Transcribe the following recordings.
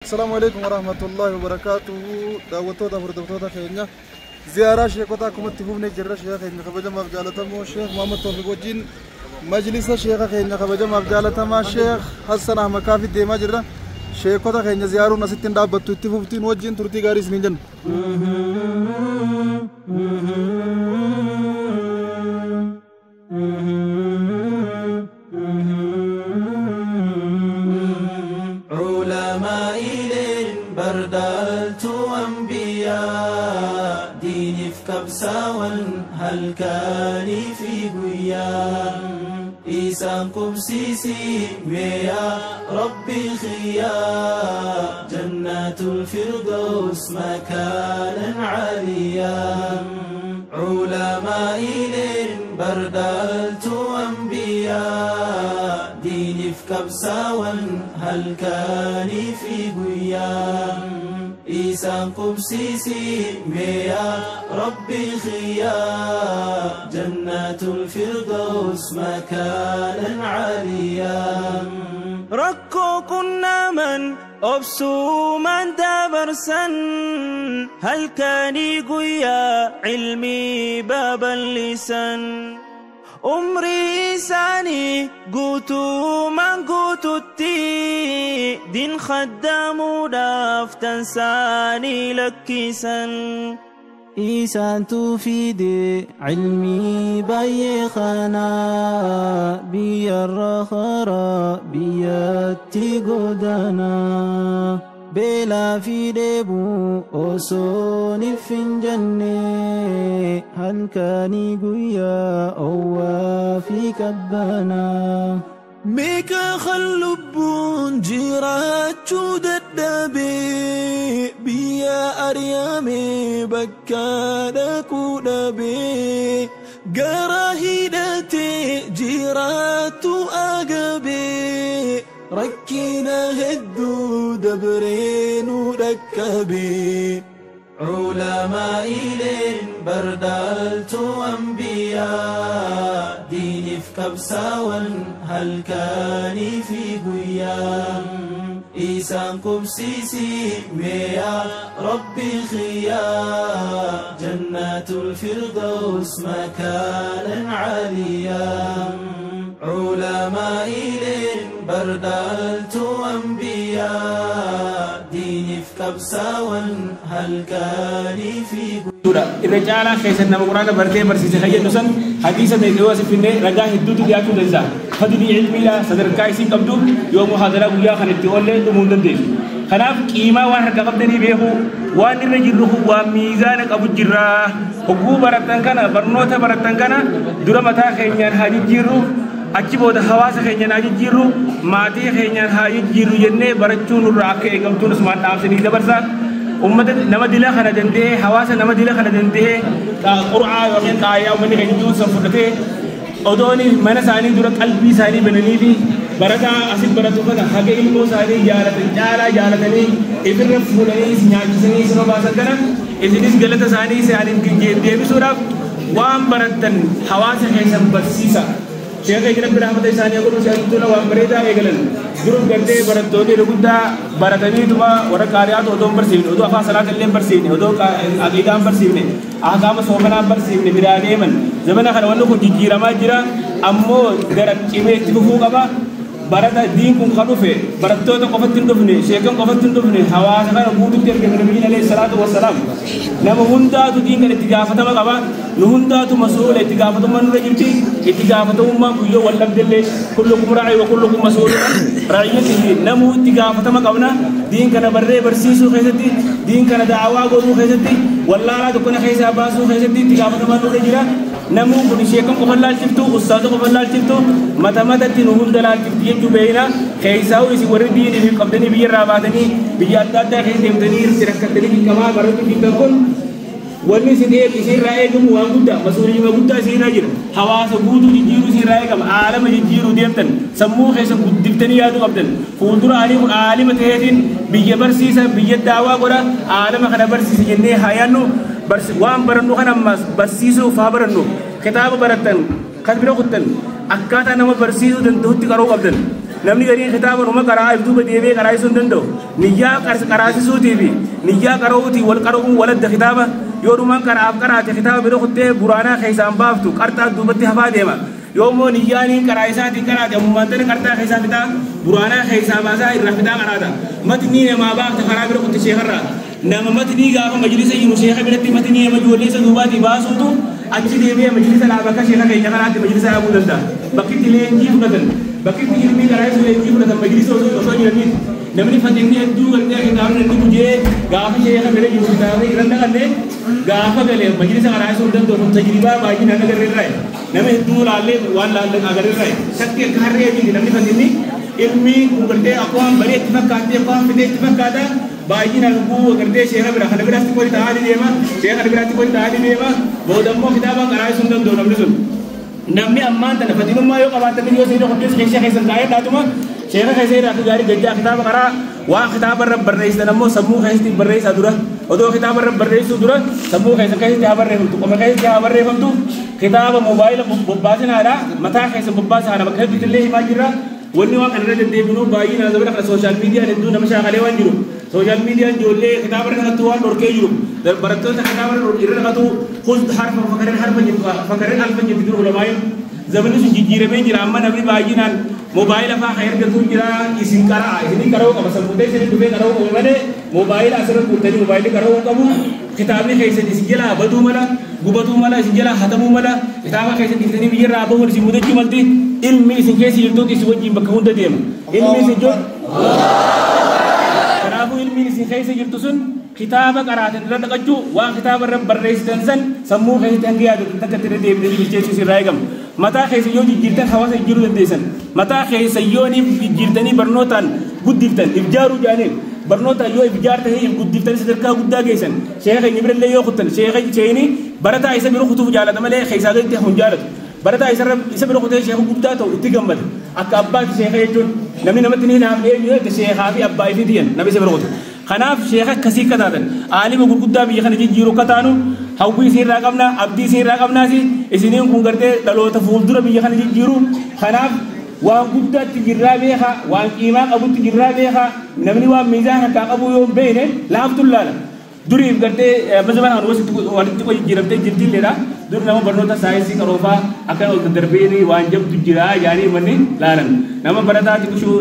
Assalamu alaikum warahmatullahi wabarakatuh. Daawwattoota hordoftoota keenya ziyaaraa sheekota akkumatti fufnee jirra. Sheeka keenya kabajamaaf jaalatamoo Sheekh Muhammad Toofiq wajjin majlisa sheeka keenya kabajamaaf jaalatamaa Sheekh Hassan Ahmad Kaafi deemaa jirra. Sheekota keenya ziyaaruun asitti hin dhaabbattu, itti fuftiin wajjin turtii gaarii isiniin jenna. علماء بردلت أنبياء ديني في كبساون هل كان في قيا إيسان قبسيسي ويا ربي خيا جنات الفردوس مكانا عاليا. علماء بردلت أنبياء ديني في كبساون هل كان في قيا إيسان قبسيسي ويا ربي خيا جنات الفردوس مكانا عاليا. ركو كنا من أبسو من دبرسن هل كان قيا علمي باب اللسان عمري إساني قوتو من قوتو التي دين خدامو دافتن ساني لكيسن إيسان تفيد علمي بايخنا بيا الرخرا بياتي قدنا بلا في دبو أصوني فنجني هل كاني قويا أو في كبانا ميكا خلبون جيراتشو ددبي بيا أريامي بكانا كودبي قراهيدتي جيراتو أقبي ركينا هدو دبرين وركبي. علماء بردلت أنبياء ديني في كبساون هل كان في قيا إيسان قبسيسي ويا ربي خيا جنات الفردوس مكانا عاليا. علماء بردلت أنبياء ديني في كبساون هل كان في irra caalaa keessan nama quraana bartee barsiise fayyadu san hadiisa meeqa si finne ragaa hedduutu dhiyaachuu danda'a. Fadlii ilmiidha sadarkaa isin qabdu yoo muhaadaraa guyyaa kan itti oollee dhumuu hin dandeessu. Kanaaf qiimaa waan harka qabdanii beeku waan irra jirru waan miizaana qabu jirra. Hogguu barattan kana barnoota barattan kana dura mataa keenyaan haa jijjiirru, achi booda hawaasa keenyaan haa jijjiirru, maatii keenyaan haa jijjiirru jennee barachuun nurraa akka eegamtuun asumaan dhaamsanii dabarsa. Ummata nama dila kana danda'ee hawaasa nama dila kana danda'ee qur'aa yookiin xaayyaa uummanni keenya jiru san fudhatee odoon mana isaanii dura qalbii isaanii bananii fi barataa asit baratu kana haga ilmoo isaanii jaalatan caalaa jaalatanii ifirra fuudhanii nyaachisanii isin obaasan kana isinis galata isaanii isaaniif deebisuudhaaf waan barattan hawaasa keessan barsiisa. Sheekha jiran bira hafata isaanii godhu si'achuudha waan bareedaa eegalan. Duruu gartee barattoonni yeroo guddaa barataniituma warra qaariyaatu odoo hin barsiifne, odoo afaan salaata illee hin barsiifne, odoo aqiidaa hin barsiifne, ahkaama soomanaa hin barsiifne biraa deeman. Zamana kana wanni kun jijjiiramaa jira ammoo gara cimee itti fufuu qaba. Barata diin kun kan dhufe barattoota qofatti hin dhufne, sheekan qofatti hin dhufne, hawaasa kana guututti ergame nabiyyiin alayhi salaatu wassalaam. Nama hundaatu diin kana itti gaafatama qaba. Nu hundaatu masuula itti gaafatamummaan nurra jirti. Itti gaafatamummaan guyyoo wal dhabdellee kullukum raa'i wa kullukum masuulun ra'iyyatihi namuu itti gaafatama qabna. Diin kana barree barsiisuu keessatti, diin kana da'awaa godhuu keessatti, wallaalaa tokkona keessaa baasuu keessatti itti gaafatamaan nurra jira. Namuu kun sheekan qofa laalchiftu, ustaaza qofa laalchiftu, mata matatti nu hunda laalchifti jechuu beeyna. Keessaa'u isin warri diinii fi qabdanii biyya irraa baatanii biyya adda addaa keessa deemtanii irratti rakkattanii dhiqamaa barachuu dhiibban kun wanni isin irraa eegamu waan guddaa, masuuliyyuma guddaa isin irraa jira. Hawaasa guutuu jijjiiruu isin irraa eegama. Aalama jijjiiruu deemtan sammuu keessan guddiftanii yaaduu qabdan. Fuuldura aalii kun aalima ta'eetiin biyya barsiisa, biyya daawaa godha, aalama kana barsiisa jennee haa yaadnu. Waan barannu kana ammas barsiisuuf haa barannu. Kitaaba barattan kan bira kuttan akkaataa nama barsiisuu danda'utti qaruu qabdan. Namni gariin kitaaba numa qaraa if duuba deebi'ee qaraa isuu hin danda'u. Niyyaa qaraasisuutii fi niyyaa qara'uutii wal qara'uun waladda kitaaba yoo dhumaan qaraaf qaraate kitaaba bira kuttee buraanaa keessaan baaftu qarxaa duubatti hafaa deema. Yoommoo niyyaaniin qaraa isaatiin qaraate ammumaan tana qarxaa keessaa fixaa buraanaa keessaa baasaa irraa fixaa qaraata. Matnii namaa baafta karaa bira kutte sheekarraa. Nama matnii gaafa majlisa jiru sheeka biratti matnii nama ijoollee isa duubaatii baasuutu achi deebi'ee majlisa dhaaba akka sheeka keenya kanaatti majlisa dhaabuu danda'a. Bakki itti leenjii fudhatan bakki itti ilmii qaraa isa leenjii fudhatan majlisa osoo jiraniiti. Namni fatinni hedduu gartee kitaabni inni gujee gaafa sheeka bira jiru kitaabni irra naqanne gaafa galee majlisa qaraa isuu danda'u sun tajribaa baay'inaan agarreerraa. Nama hedduu laallee waan laallee agarreerraa. Shakki akka harree miti namni fatinni ilmi kun gartee akkuma baree itti fakkaattee akkuma fidee itti fakkaata baay'inaan guu gartee sheeka bira kana biraatti qori ta'aa ni deema sheeka kana biraatti qori ta'aa ni deema booda immoo kitaaba qaraa isuu danda'u namni sun. Namni ammaan tana fatinummaa yoo qabaatan yoo seera qopheessu keessa keessan kaa'ee dhaatuma sheeka keessa irraa akka gaarii gajjaa kitaaba qaraa waan kitaaba irra barreessitan ammoo sammuu keessatti barreessaa dura odoo kitaaba irra barreessuu dura sammuu keessa keessatti haa barreeffamtu qoma keessatti haa barreeffamtu kitaaba moobaayila bobbaasinaadha mataa keessa bobbaasaadha bakka hedduutti illee himaa jirra. Wanni waan kana irra deddeebinu baay'inaan zamana kana sooshaal miidiyaan hedduu nama shaakalee waan jiru. Sooshaal miidiyaan ijoollee kitaaba irra naqatu waan dhorkee jiru. Barattoota kitaaba irra naqatu khuz harfa fakareen harfa jettu fakareen alfa jettu jiru ulamaayin. Zamanni sun jijjiiramee jira amma namni baay'inaan moobaayila fa'aa kan ergatu jira isin qara'a isin qara'uu qaba sammuu isin dhufee qara'uu qaba malee moobaayila asirra guurtanii moobaayilli qara'uu qabu. Kitaabni keessan isin jalaa baduu mala gubatuu mala isin jalaa hatamuu mala kitaaba keessan dhiiftanii biyyarraa bahuun isin mudachuu malti ilmi isin keessa jirtuutu isin wajjin bakka hunda deema. Ilmi isin jiru kanaafuu ilmiin isin keessa jirtu sun kitaaba qaraatan irra naqachuu waan kitaaba irra barreessitan san sammuu keessatti hanga yaadatan takka itti deebitanii bilcheessuu isin irraa eegama. Mataa keessa yoo jijjiirtan hawaasa jijjiiruu dandeessan. Mataa keessa yoo jijjiirtanii barnootaan guddiftan ifjaaruu jaaniin barnoota yoo ifjaartanii if guddiftanii sadarkaa guddaa geessan sheeka keenya birallee yoo kuttan sheeka sheeni barataa isa bira kutuuf jaalata malee keessaa gaditti hin jaalatu. Barataa isa bira kutee sheeka guddaa ta'u itti gammada. Akka abbaati sheeka jechuun namni namatti ni naaf eenyu jette sheekaa fi abbaa ifii tiyan namni isa bira kutu. Kanaaf sheeka akkasii akka taatan aalima gurguddaa biyya kana jijjiiru akka taanu hawwii isin irraa qabna abdii isin irraa qabnaas isiniin kun gartee dhaloota fuuldura biyya kana jijjiiru. Kanaaf waan guddaatti jirraa beekaa waan qiimaa qabutti jirraa beekaa namni waan miizaan harkaa qabu yoo hin beekne laaftuun laala. Duriif gartee amma kan walitti jijjiiramtee jirtilleedha. Dur nama barnoota saayinsii qaroofaa akkana ol daddarbee waan jabdu jira yaanii manni laalan. Nama barataa xiqqishuu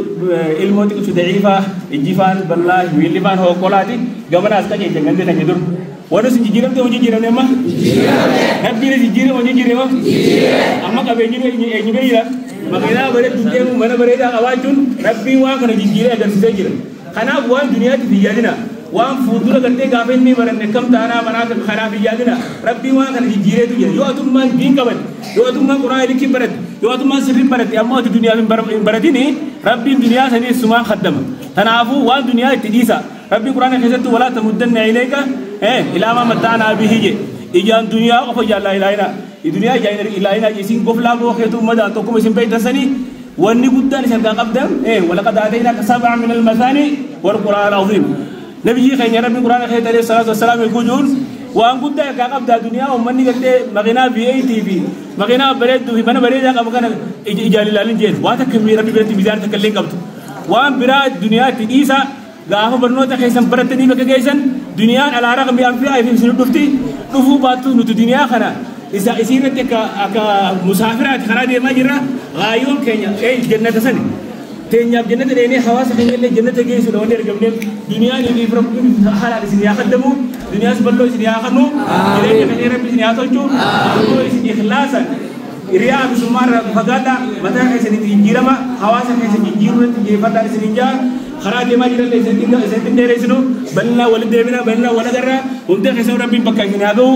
ilmoo xiqqishuu daciifaa ijjifaan bal'aa miillifaan hokkolaati gamana as qajeelchan gandi keenya dur. Wanni sun jijjiiramte hojii jijjiiramne amma? Rabbiin jijjiirame hojii jijjiirame? Amma qabeenyi eenyu bira jira? Makiinaa bareedduu deemu mana bareedaa qabaachuun Rabbiin waan kana jijjiiree agarsiisee jira. Kanaaf waan duniyaatti hin yaadina. Waan fuuldura gartee gaafa inni baranne kam taanaa manaa kanaaf hin yaadina. Rabbiin waan kana jijjiireetu jira. Yoo atummaan diin qabatte, yoo atummaan quraana likkii baratte, yoo atummaan sirrii baratte ammoo ati duniyaaf hin baratini Rabbiin duniyaa sanii sumaan khaddama. Kanaafuu waan duniyaa itti dhiisa. Rabbiin quraana keessatti walaa tamuddanna ilayka ilaa maa matta'anaa bihi jedhe. Ijaan duniyaa qofa jaallaa ilaayina. Duniyaa ijaan ilaayina isin goflaa bookeetu madaan tokkuma isin beektan sanii wanni guddaan isin harkaa qabdan walaqad aataynaaka sab'a min almasaani walqur'aan al'aziim. Nabiyyi keenya Rabbiin quraana keessatti alayhi salaatu wassalaam eeguu waan guddaa harkaa qabdaa duniyaa uummanni gartee makiinaa V8 fi makiinaa bareedduu fi mana bareedaa qabu kana ijaan ilaalin jeen waan takka Rabbi biratti miizaan takka illee qabdu. Waan biraa duniyaatti dhiisa gaafa barnoota keessan barattanii bakka geessan duniyaan alaaraa kan biyaan fi'aa fi isin dhufti dhufuu baattu nuti duniyaa kana isa isiirratti akka musaafiraati karaa deemaa jirra gaayyoon keenya jannata sani. Teenyaaf jannata dheenee hawaasa keenya illee jannata geessuudha wanni argamneef duniyaan fi rabbiin haalaan isin yaa kaddamu duniyaas bal'oo isin yaa kennu jireenya keenya rabbi isin yaa tolchu ammoo isin ikhlaasan riyaa bisummaa irraa fagaadha mataa keessanitti jijjiirama hawaasa keessa jijjiiruu irratti xiyyeeffadhaan isin hin jaa karaa deemaa jiran isinitti dheeresinu bal'inaa walitti deebina bal'inaa wal agarra hunda keessan rabbiin bakka isin haa ga'u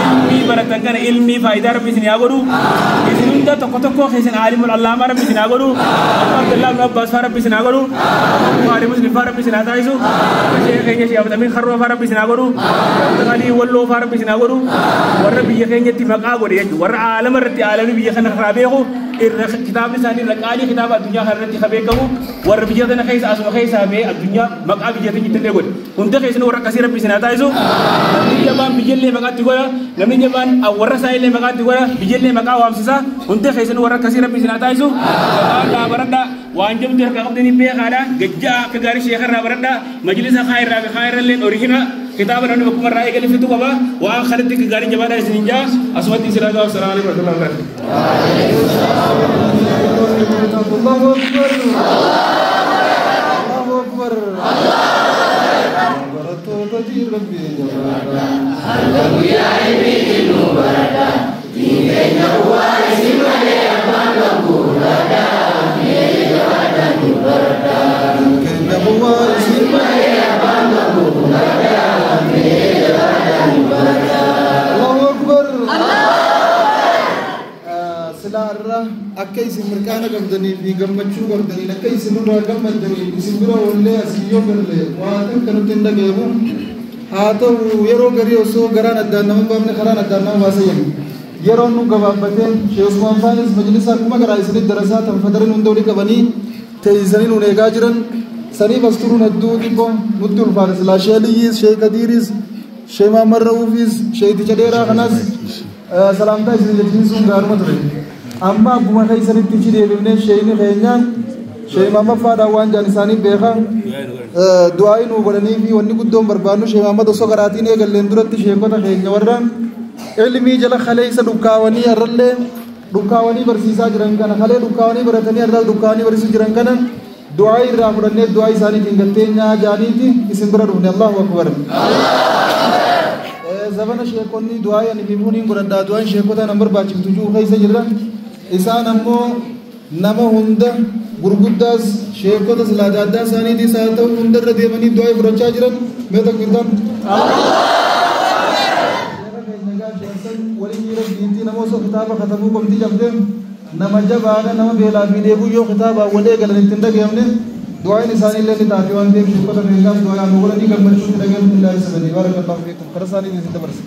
ilmii baratan kana ilmii faayidaa rabbi isin haa godhu isin hunda tokko tokko keessan aalimul allaamaa rabbi isin haa godhu Abdullah ibn Abbas faa rabbi isin haa godhu Bukhari Muslim faa rabbi isin haa taasisu sheekh keenya Sheekh Abdul Kharroo faa rabbi isin haa godhu Alii Walloo faa rabbi isin haa godhu warra biyya keenyatti maqaa godhe jechuudha warra aalama irratti aalamni biyya kana irraa beeku irra kitaabni isaanii irra qaalii kitaaba addunyaa kana irratti ka beekamu warra biyya kana keessa asuma keessaa ba'ee addunyaa maqaa biyya keenyatti illee godhe hunda keessan warra akkasii rabbi isin haa taasisu namni jabaan biyyallee maqaatti godha namni jabaan warra isaa illee maqaatti godha biyyallee maqaa waamsisa hunda keessan warra akkasii rabbi isin haa taasisu maqaa baradhaa Waan jabdu harkaa qabdanii beekaadha. Gajjaa akka gaarii sheekarraa baradhaa. Majlisa khayraa fi khayrallee orihina. Kitaaba namni bakkuma irraa eegale fitu qaba. Waan kanatti akka gaarii jabaadhaa isin jaa. Asumatti isin ragaa. Assalaamu alaikum warahmatullahi wabarakatuh. Allahu Akbar. Allahu Akbar. Barattoota Rabbii jabaadha. Hanga guyyaa ilmiitti nu baradha. Diin keenya bu'aa isin malee abbaan qabu baradha. Mee jabaadha nu baradha. Keenya bu'aa isin malee abbaan qabu baradha. Mee jabaadha nu baradha. Allahu Akbar. Silaa irraa akka isin mirqaana qabdanii fi gammachuu qabdanii akka isin irraa gammaddanii isin bira oollee asii yoo galle waa takka nutti hin dhaga'amu. Haa ta'u yeroo garii osoo garaan addaan nama hin baafne karaan addaan nama baasa jennu. Yeroon nu gabaabbatee Sheekh Usmaan Faanis majlisa akkuma garaa isinitti darasaa tan fadarin hunda olii qabanii teessisanii nuun eegaa jiran saniif as turuun hedduu xiqqoo nutti ulfaata. Silaa Sheekh Aliyyiis, Sheekh Kadiiris, Sheekh Mahammad Ra'uufis, Sheekh Ticha Dheeraa kanas salaamtaa isin jechisiisuun gaaruma ture. Amma akkuma keessanitti ichi deebifnee sheekni keenyaan Sheekh Mahammad Faadhaan waan jaan isaanii beekaa du'aa nuu godhanii fi wanni guddoon barbaadnu Sheekh Mahammad osoo garaatiin eegalleen duratti sheekota keenya warra ilmii jala kaleessa dhukkaawanii har'allee dhukkaawanii barsiisaa jiran kana kalee dhukkaawanii baratanii har'as dhukkaawanii barsiisuu jiran kana du'aa irraa fudhannee du'aa isaaniitiin galteenyaa jaaniiti isin bira dhufne. Allahu Akbar. Zabana sheekonni du'aa ani fi fuuniin godhadhaa du'aan sheekota nan barbaachiftu juu keessa jirra. Isaan ammoo nama hunda gurguddaas sheekota silaa adda addaa isaaniitis haa ta'u hundarra deemanii du'aa fudhachaa jiran mee takbirtan. Waliin rabbiitti nama osoo kitaaba katabuu qomti cabdee nama jabaadha nama beelaa fi dheebuu yoo kitaaba wal eegalan ittiin dhaga'amne du'aan isaanii illee ni taate waan ta'eef sheekota keenyaaf du'aa nu godhanii gammachuutti dhaga'amne illaa isa barakallahu fiikum karaa isaanii isin dabarsa.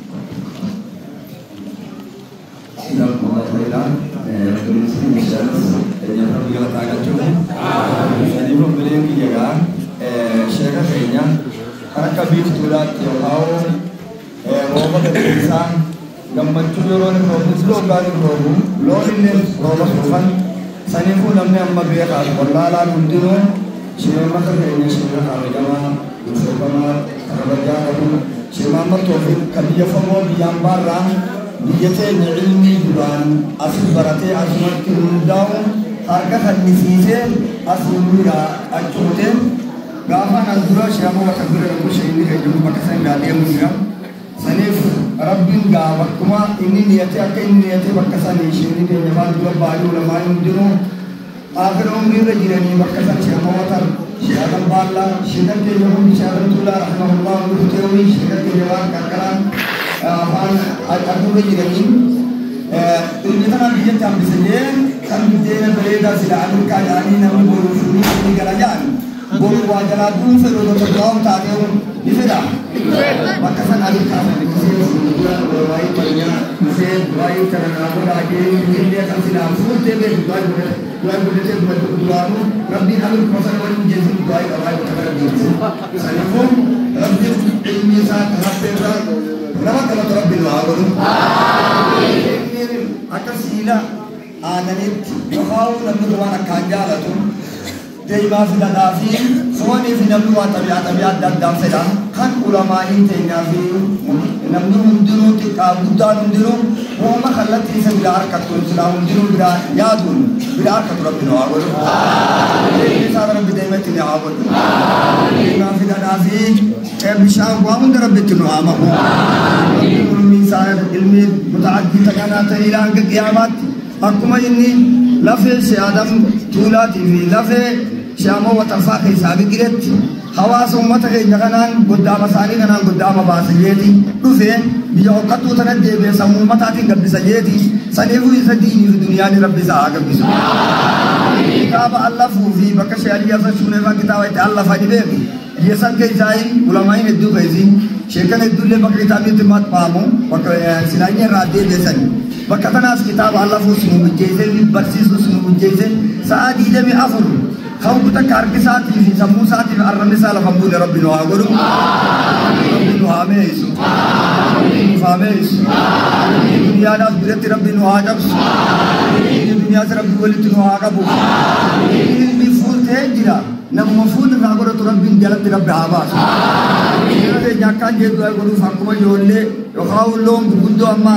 Sheeka keenya kan akka biiftuudhaatti yookaan rooba gaggeessaa gammachuu yeroo inni roobnis loogaan hin roobu loon inni rooba suufan saniifuu namni amma beekaa wallaalaan hundinuu sheemaka keenya sheeka kabajamaa ulfeeffamaa kabajaa qabu Sheekh Mahammad Toofiq kan biyya fagoo biyyaan baarraa biyya teenya ilmii duraan asii baratee asumatti hundaa'u harka kannisiisee asii miidhaa achuutee gaafa kan dura sheekh bakka bira dhaqu sheekni keenya bakka san irraa deemu jira. Saniif rabbiin gaa bakkuma inni niyatee akka inni niyatee bakka sanii sheekni keenya maal dura baay'ee ulamaa hundinuu aakhira umrii irra jiranii bakka san sheekh Mawatar sheekh Baallaa sheekh keenya hundi sheekh Tuulaa rahimahullah hundi teewii sheekh keenya waan qarqaraan afaan aduurra jiranii ilmi tana biyyatti hambise jee kan biddeena bareedaa sila Ameerikaa jedhanii namni boruu fuunii ni gala jedhan boru waa jalaa duun fedhu tokko du'aa'u taatee ni fedha. Bakka san Ameerikaa sana dhiisee fuuldura waa'ee fayyaa dhufee waa'ee kana naa godhaa jee illee kan silaa fuultee beeku du'aa godhatee duraanuu rabbiin Ameerikaa sana waliin jeesin du'aa qabaa bakka kana deemse. Saniifuu rabbiin ilmi isaa kan hafteerraa nama qabatu rabbiin waa godhu. Akka siila aananitti yookaan namni waan akkaan jaalatu deemaa fi dhadhaa fi foonii fi namni waan xabi'aa xabi'aa adda addaan fedha kan ulamaa'iin teenyaa fi namni hundinuu xiqqaa guddaan hundinuu uumama kallattii isa biraa harkattu silaa hundinuu biraa yaaduun biraa harkatu rabbi nu haa godhu. Isaan rabbi deema itti nu haa godhu. Deemaa fi dhadhaa fi bishaan waa hunda rabbi itti nu haa maku. Ilmi isaa ilmi muta'addii takanaa ta'ee hanga qiyaamaatti akkuma inni lafee Sheekh Tuulaatii fi lafee Sheekh Watarfaa keessaa biqiletti hawaasa uummata keenya kanaan goddaama isaanii kanaan goddaama baasa jeeti dhufee biyya hokkattuu tana deebi'ee sammuu uummataatiin gabbisa jeeti saniifuu isa diinii fi duniyaan rabbi isaa haa gabbisu. Kitaaba allafuu fi bakka Sheekh Aliyyi Hasan Shuuneefaa kitaaba itti allafa ni beeku. Biyya san keessaa ulamaa'iin hedduu keessi sheekan hedduullee bakka kitaabni itti maxxanfamu bakka silaanyee irraa deebi'e bakka tanaas kitaaba allafuus nu mijjeesse barsiisuus nu mijjeesse sa'a 24 kan takka harki isaatii fi sammuu isaatii fi arrabni isaa lafa buune rabbi nu haa godhu. Rabbi nu haa meessu. Rabbi nu haa meessu. Duniyaadhaaf biratti rabbi nu haa cabsu. Duniyaa rabbi walitti nu haa qabu. Ilmi fuultee jira. Namuma fuulli irraa godhatu rabbiin jalatti rabbi haa baasu. Yeroo keenya akkaan jedhu godhuuf akkuma ijoollee yookaan loon gurguddoo amma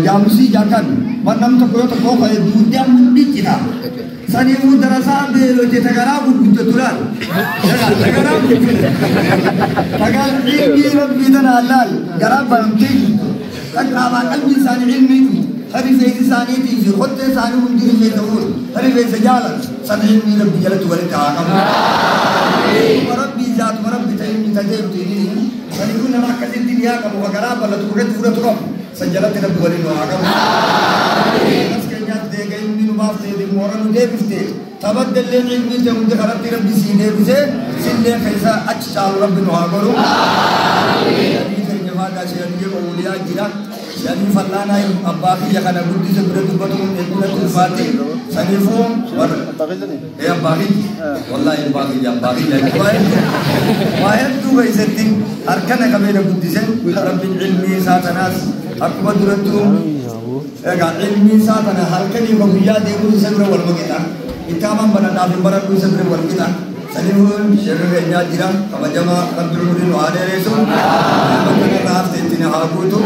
jaamusii jaakan waan namni tokko yoo tokko ka'e duudaan hundi cita. Saniifuu darasaa beelote tagaraa gurguddatu laal. Tagaraa gurguddatu. Tagaa ilmii rabbii tana laal garaa banamtee jirtu. Qaqqaabaa qalbii isaanii ilmii jirtu. Rifeensi isaaniitii fi kottee isaanii hundi rifeensa fuudhu. Rifeensa jaalan sana ilmii rabbi jalatti walitti haa qabu. Rabbii zaatuma rabbi ta'e ilmi tajaajiltu inni. Saniifuu nama akkasitti dhiyaa qabu garaa bal'atu irratti fudhatu qabu. San jalatti rabbi waliin haa qabu. As keenyaatti deega ilmi nu baaftee moora nu deebiftee tabaddallee ilmi ta'e hundi kanatti rabbi sii deebisee sillee keessa achi caalu rabbi nu haa godhu. Keenya faadaa ishee ooliyaa jira. Shanii fallaanaa abbaa kiyya kana guddisa bira dubbatu kun eegumatti ulfaatti. Saniifuu warra ee abbaa kiyya wallaahi abbaa kiyya abbaa kiyya waa hedduu keessatti harkana qabee na guddise rabbiin ilmii isaa tanaas akkuma durattuu egaa ilmii isaa tana halkanii ka guyyaa deemuu isa bira wal maqixa. Kitaaban banadhaaf hin baradhuu isa bira wal qixa. Saniifuu sheerri keenyaa jira kabajamaa rabbi umurii nu haa dheeressu. Bakka irraa hafte ittiin haa guutu.